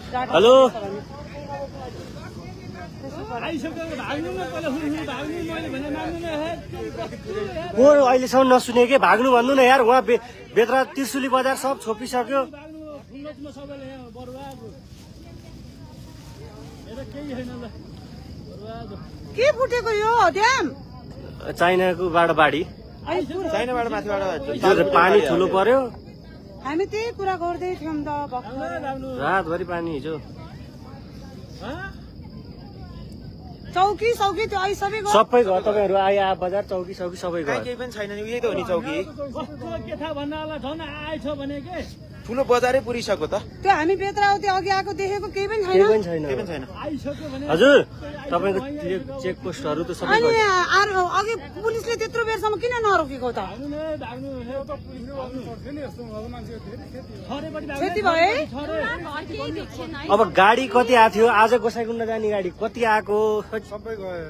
Hello को अहिलेसम्म नसुने के भाग्नु भन्नु न यार उहाँ बेत्रा त्रिशुली बजार सब छोपिसक्यो के फुटेको यो ड्याम चाइनाको बाढी चाइनाबाट माथिबाट हिजो पानी ठुलो पर्यो हामी त्यही कुरा गर्दै थियौँ त रातभरि पानी हिजो चौकी सौकी त्यो अहिले सबै गयो सबै घर तपाईँहरू आए बजार चौकी सौकी सबै घर केही पनि छैन नि यही त हो नि चौकी के थाहा भन्न होला झन् आएछ भने के ठुलो बजारै पुरिसक्यो त त्यो हामी बेत्रावती अघि आएको देखेको केही पनि केही पनि छैन केही छैन पनि छैन आइसक्यो भने हजुर तपाईँको चेक पोस्टहरू त सबै अनि गयो। अघि पुलिसले त्यत्रो बेरसम्म किन नरोकेको त क्षति भयो है अब गाडी कति आएको थियो आज गोसाइकुण्ड जाने गाडी कति आएको सबै गयो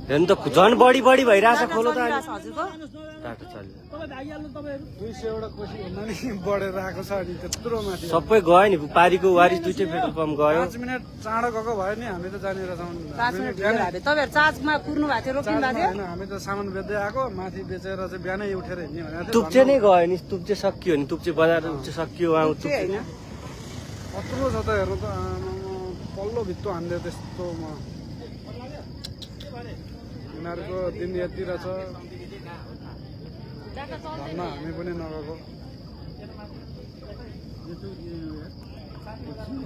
हेर्नु त झन् बढी भइरहेछ खोलो त अहिले। हजुरको टाटो चल्यो 200 वटा कोसी भन्दा नि बढेर आएको छ अनि त्यत्रो माथि सबै गयो नि पारीको वारी दुइटै पेट्रोल पम्प गयो 5 मिनट चाँडो गएको भयो नि हामी त जानेर छौँ 5 मिनट ढिलो भयो तपाईँहरू चार्जमा कुर्नु भएको थियो रोकिनु भएको थियो होइन हामी त सामान बेच्दै आएको माथि बेचेर चाहिँ बिहानै उठेर हिँड्ने भनेको थियो तुप्चे नै गयो नि तुप्चे सकियो नि तुप्चे बजार सकियो उहाँ त्यही होइन कत्रो छ त हेर्नु त पल्लो भित्तो हान्दियो त्यस्तोमा यिनीहरूको दिन यति रहेछ भन्न हामी पनि नगएको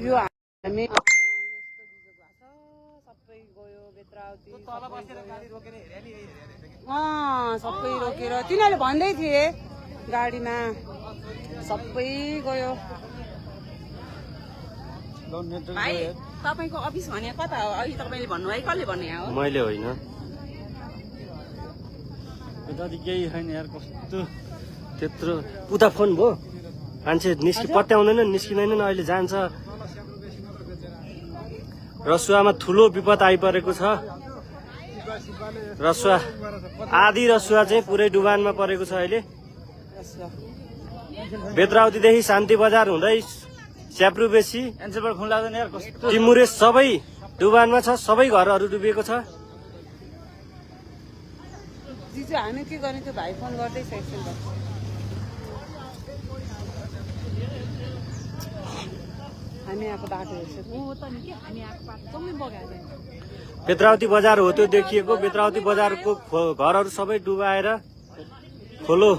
यो हामी सबै गयो बेत्रावती सबै रोकेर तिनीहरूले भन्दै थिए गाडीमा सबै गयो भाइ तपाईँको अफिस भने कता हो अहिले तपाईँले भन्नुभयो कसले भन्ने हो मैले होइन केही छैन यार कस्तो त्यत्रो उता फोन भयो मान्छे पत्याउँदैन निस्किँदैन अहिले जान्छ रसुवामा ठुलो विपद आइपरेको छ रसुवा आधी रसुवा चाहिँ पुरै डुबानमा परेको छ अहिले बेत्रावतीदेखि शान्ति बजार हुँदै स्याप्रु बेसी एन्सरबाट खुन लाग्दैन यार कस्तो टिमुरे सबै डुबानमा छ सबै घरहरू डुबेको छ जिजु हामी के गर्ने त्यो भाइ फोन गर्दैछ एकछिन हामी आएको बाटो हेर्छु बेत्रावती बजार हो त्यो देखिएको बेत्रावती बजारको घरहरू सबै डुबाएर खोलो